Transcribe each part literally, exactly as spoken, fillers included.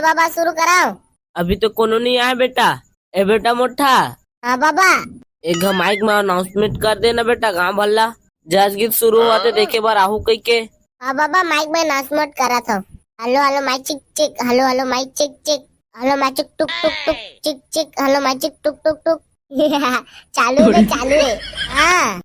बाबा, शुरू कराओ। अभी तो कोनो नहीं आए बेटा। ए बेटा मोटा, हाँ बाबा। एक घ माइक में अनाउंसमेंट कर देना बेटा, गांव भल्ला जस गीत शुरू होते देखे बर आहू कहिके। हाँ बाबा, माइक में अनाउंसमेंट करत हूँ। हेलो हेलो माइक चिक चिक, हेलो हेलो माइक चिक चिक, हेलो माइक चिक टुक टुक टुक, चिक चिक, हेलो माइक चिक टुक टुक टुक। चालू रे, चालू रे। हाँ,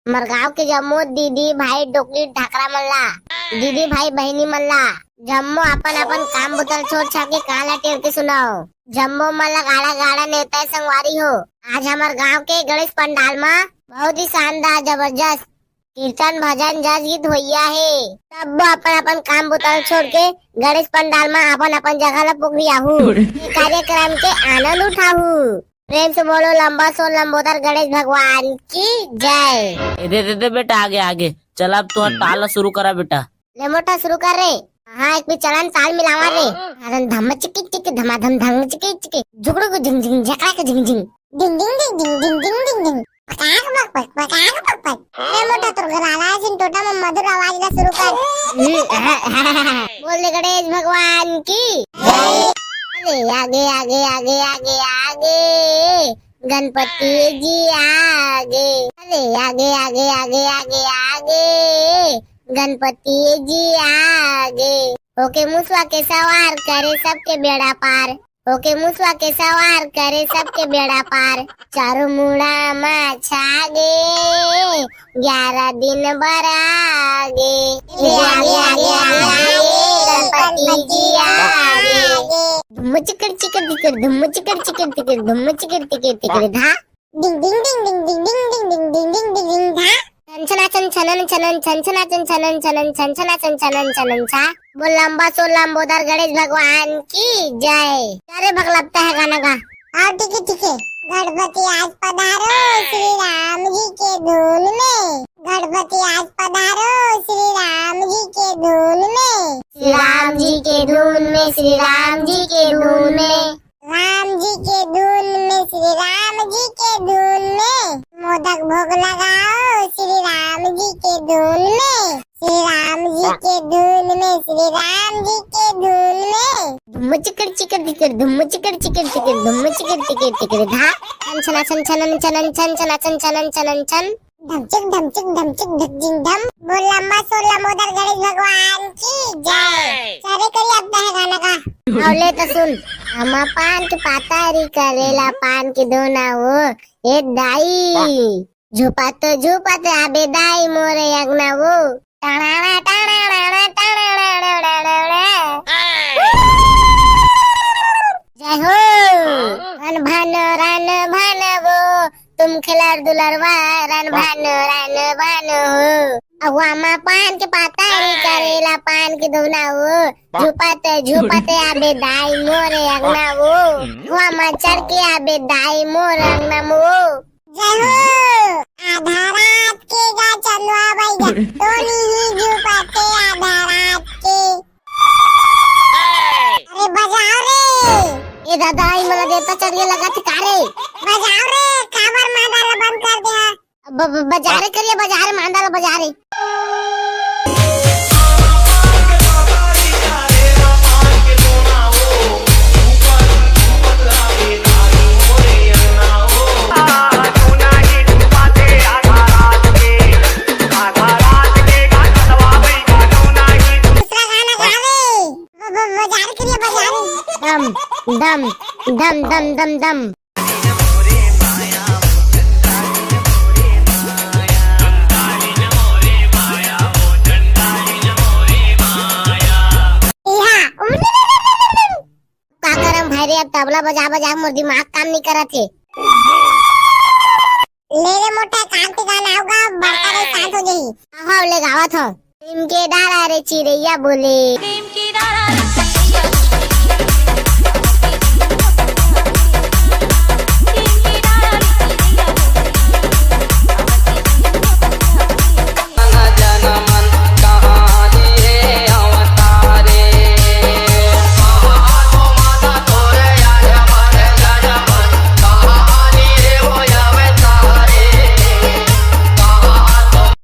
हमर गांव के जम्मो दीदी भाई डोकरी ढाकरा मन ला, दीदी भाई बहिनी मन ला, जम्मो अपन अपन काम बुता ल छोड़ छाड़ के कान ला टेढ़ के सुनाओ। जम्मो मन ला गाड़ा गाड़ा नेवता संगवारी हो। आज हमर गांव के गणेश पंडाल म बहुत ही शानदार जबरदस्त कीर्तन भजन जस गीत होइया हे। सब अपन अपन काम बुता ल छोड़ के गणेश पंडाल म अपन अपन जगह ला पोगरी आहू। ये कार्यक्रम के आनंद उठाहू। प्रेम से बोलो, लंबा सो लंबोदर गणेश भगवान की जय। ए दे दे दे बेटा, आगे आगे चल। अब तू ताल ला शुरू करा बेटा। ले मोटा, शुरू कर रे। हाँ, एक भी चलन ताल मिलावा रे। अरे धम चिकी चिकी, धमा धम धम चिकी चिकी, झुगड़ू को झिंग झिंग, झकड़ा को झिंग झिंग। डिंग डिंग डिंग डिंग डिंग डिंग डिंग डिंग। पकाक पक पक, पकाक पक पक। अरे मोटा, तोर घर आला है सिन टोटा में मधुर आवाज ला शुरू कर। बोल दे गणेश भगवान की। अरे आगे आगे आगे आगे आगे, गणपति जी आगे। अरे आगे आगे आगे आगे आगे, गणपति जी आगे। होके मुसवा के सवार करे सबके बेड़ा पार। होके मुसवा के सवार करे सबके बेड़ा पार। चारों मुड़ा मा छा गे, ग्यारह दिन बर आगे। आगे, आगे, आगे, आगे, गणपति जी आगे। धुम चिकड़ चिकड़ चिकड़, धुम चिकड़ चिकड़ चिकड़, धुम चिकड़ चिकड़ चिकड़ धा। डिंग डिंग डिंग डिंग डिंग डिंग डिंग डिंग डिंग डिंग डिंग डिंग धा। छन छना छन छनन छनन, छन छना छन छनन छनन छा। बोल लंबा सो लंबोदर गणेश भगवान की जय। अरे भगलपता है गाना गा। हाँ ठीक है, ठीक है। गणपति आज पधारो श्री राम जी के धुन में। गणपति आज पधारो श्री राम जी के धुन में। श्री राम जी के धुन में, श्री राम जी के धुन में। राम जी के धुन में, श्री राम जी के धुन में। मोदक भोग लगाओ श्री राम जी के धुन में। श्री राम जी के धुन में, श्री राम जी के धुन में। धुम चिकड़ चिकड़ चिकड़, धुम चिकड़ चिकड़ चिकड़, धुम चिकड़ चिकड़ चिकड़ धा। छन छना छन छनन छनन, छन छना छन छनन छनन छन। धमचिक धमचिक धमचिक धकझिन धम। बोल लंबा सो लंबोदर गणेश भगवान की जय। चारे करी अब है गाना का। अउ ले तो सुन। आमा पान के पाता री, करेला पान के दोना वो, ए दाई। झुपत झुपत आबे दाई मोरे अंगना वो। टाणाणा, टाणाणा, टाणाणा। जय हो। रन भन, रन भन वो, तुम खिलर दुलरवा, रन भन, रन भन हो। अगवा मा पान के पाता रे, करेला पान के दोना वो। झुपत झुपत आबे दाई मोरे अंगना वो। अगवा मा चढ़ के आबे दाई मोरे अंगना वो। जय हो। आधा रात के गा चंदवा बइगा, तोनी ही झुपते आधा रात के। अरे बजाओ रे। ए दादा, ई मोला देवता चढ़िया लगत हे का रे? बजाओ रे, काबर मांदा ला बंद कर दे हा? ब-, ब-, बजा रे करिया, बजा रे, मांदा ला बजा रे। दूसरा गाना गा रे। ब-, ब-, बजा रे करिया, बजा रे। दम, दम, दम, दम, दम, दम। इहा। का करम भाई रे, अब तबला बजा बजा के मोर दिमाग काम नहीं करत हे। ले ले मोटा, काम के गाना होगा, बड़का रे शांत हो जाही। आहो, ले गावत हो। नीम के डारा रे चिरैया बोले।